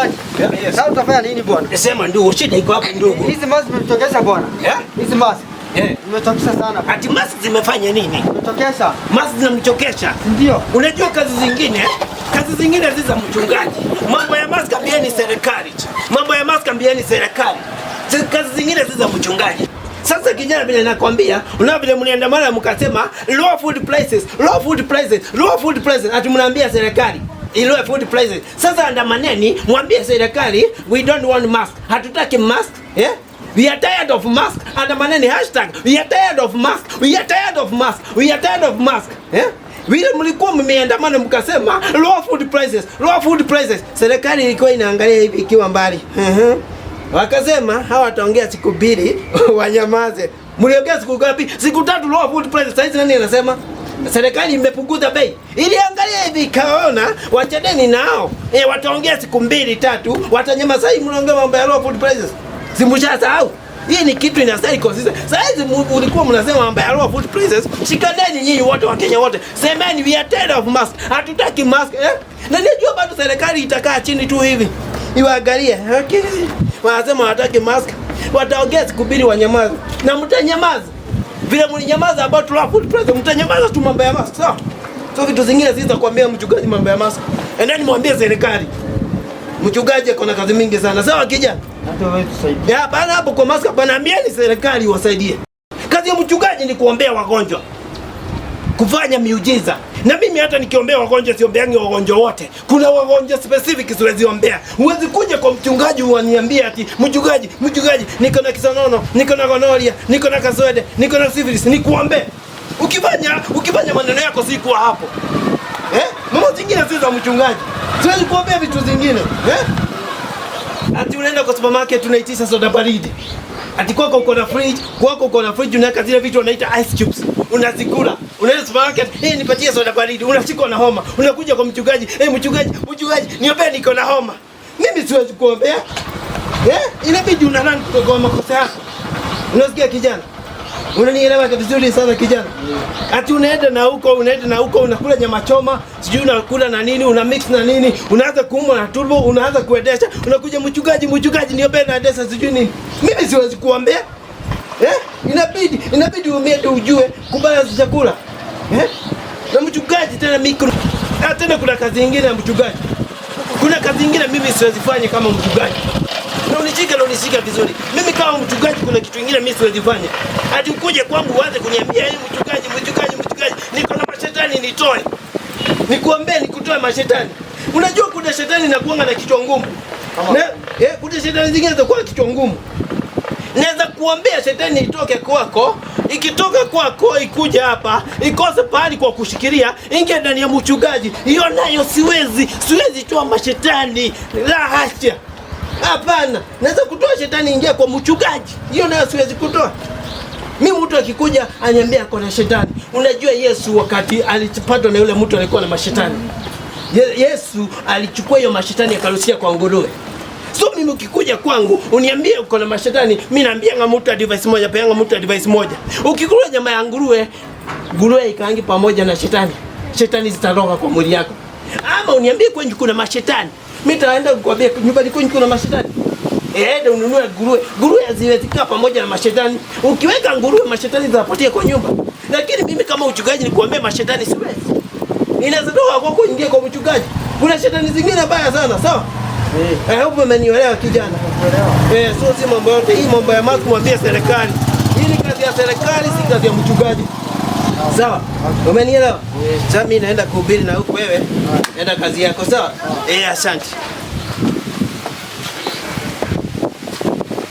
Mchungaji. Sasa utafanya nini bwana? Sema ndugu, shida iko wapi ndugu? Hizi mask zimechokesha bwana. Eh? Hizi mask Eh. zimechokesha sana. Ati mask zimefanya nini? Zimechokesha. Mask zinamchokesha. Ndio. Unajua kazi zingine zi za mchungaji. Mambo ya mask ambieni serikali. Mambo ya mask ambieni serikali. Kazi zingine zi za mchungaji. Sasa kijana, vile nakwambia, unaona vile mliandamana mkasema low food prices, low food prices, low food prices, ati mnaambia serikali low food prices. Sasa andamaneni, mwambie serikali we don't want mask. Hatutaki mask, eh? We are tired of mask. Andamaneni #WeAreTiredOfMask. We are tired of mask. We are tired of mask. Eh? Vile mlikuwa mmeandamana mkasema low food prices, low food prices. Serikali ilikuwa inaangalia hivi ikiwa mbali. Wakasema hawa wataongea siku 2 wanyamaze. Mliongea siku ngapi? Siku 3 low food prices. Sasa nani anasema? Serikali imepunguza bei. Iliangalia hivi ikaona wachaneni nao. Eh, wataongea siku 2 3, watanyamaza. Sasa mnaongea mambo ya low food prices. Si mshasahau? Hii ni kitu inastahili consistent. Sasa hizi ulikuwa mnasema mambo ya low food prices. Shikaneni nyinyi wote wa Kenya wote. Semeni we are tired of mask. Hatutaki mask, eh? Na najua bado serikali itakaa chini tu hivi. Iwaangalie. Okay. Wanasema hawataki mask. Wataongea siku 2 wanyamaze. Na mtanyamaza. Vile mlinyamaza about low food prices, mtanyamaza tu mambo ya mask, sawa? So vitu zingine sitakwambia mchungaji mambo ya mask. Endeni mwambie serikali. Mchungaji ako na kazi mingi sana. Sawa kijana? Hata wewe tusaidie. Ya, bana hapo kwa mask bana, ambieni serikali wasaidie. Kazi ya mchungaji ni kuombea wagonjwa, kufanya miujiza. Na mimi hata nikiombea wagonjwa siombeangi wagonjwa wote. Kuna wagonjwa specific siwezi ombea. Huwezi kuja kwa mchungaji uaniambie ati mchungaji, mchungaji, niko na kisonono, niko na gonorrhea, niko na kaswede, niko na syphilis, nikuombee. Ukifanya maneno yako si kuwa hapo. Eh? Mambo zingine si za mchungaji. Siwezi kuombea vitu zingine. Eh? Ati unaenda kwa supermarket unaitisha soda baridi. Ati kwako uko na fridge, kwako uko na fridge unaweka zile vitu wanaita ice cubes. Unazikula. Unaenda supermarket, "Hey, nipatie soda baridi." Unashikwa na homa. Unakuja kwa mchungaji, "Hey, mchungaji, mchungaji, niombee niko na homa." Mimi siwezi kuombea. Eh? Inabidi una run kutoka kwa makosa yako. Unasikia kijana? Unanielewa vizuri sana kijana? Ati unaenda na huko, unaenda na huko, unakula nyama choma, sijui unakula na nini, una mix na nini, unaanza kuumwa na tumbo, unaanza kuendesha, unakuja mchungaji, mchungaji niombee naendesha sijui nini. Mimi siwezi kuombea. Eh? Inabidi umie ndio ujue kubalance chakula. Eh? Na mchungaji tena mikro. Ah, tena kuna kazi nyingine ya mchungaji. Kuna kazi nyingine mimi siwezi fanya kama mchungaji. Na unishike vizuri. Mimi kama mchungaji kuna kitu kingine mimi siwezi fanya. Hadi ukuje kwangu uanze kuniambia hii mchungaji, mchungaji, mchungaji, niko na mashetani nitoe. Nikuombee nikutoe mashetani. Unajua kuna shetani inakuanga na kichwa ngumu. Na kuna shetani zingine zinakuwa kichwa ngumu. Naweza kuombea shetani itoke kwako, ikitoka kwako ikuja hapa, ikose pahali kwa kushikilia, ingia ndani ya mchungaji. Hiyo nayo siwezi toa mashetani. La hasha. Hapana, naweza kutoa shetani ingia kwa mchungaji. Hiyo nayo siwezi kutoa. Mimi mtu akikuja aniambia ako na shetani. Unajua Yesu wakati alipatwa na yule mtu alikuwa na mashetani. Yesu alichukua hiyo mashetani akarushia kwa nguruwe. So mimi ukikuja kwangu uniambie uko na mashetani, mimi naambianga mtu advice moja, peanga mtu advice moja. Ukikula nyama ya nguruwe, nguruwe ikaangi pamoja na shetani. Shetani zitatoka kwa mwili yako. Ama uniambie kwenye kuna mashetani. Mimi nitaenda kukwambia nyumbani kwenye kuna mashetani. Eh, ndio ununue nguruwe. Nguruwe haziwezi kaa pamoja na mashetani. Ukiweka nguruwe mashetani zitapotea kwa nyumba. Lakini mimi kama mchungaji nikuambia mashetani siwezi. Inaweza toka kwako ingie kwa mchungaji. Kuna shetani zingine mbaya sana, sawa? Eh, hope umenielewa kijana. Eh, so si mambo yote hii mambo ya mask mwambie serikali. Hii ni kazi ya serikali, si kazi ya mchungaji. Sawa? Umenielewa? Sasa mimi naenda kuhubiri na huku wewe enda kazi yako, sawa? Eh, asante.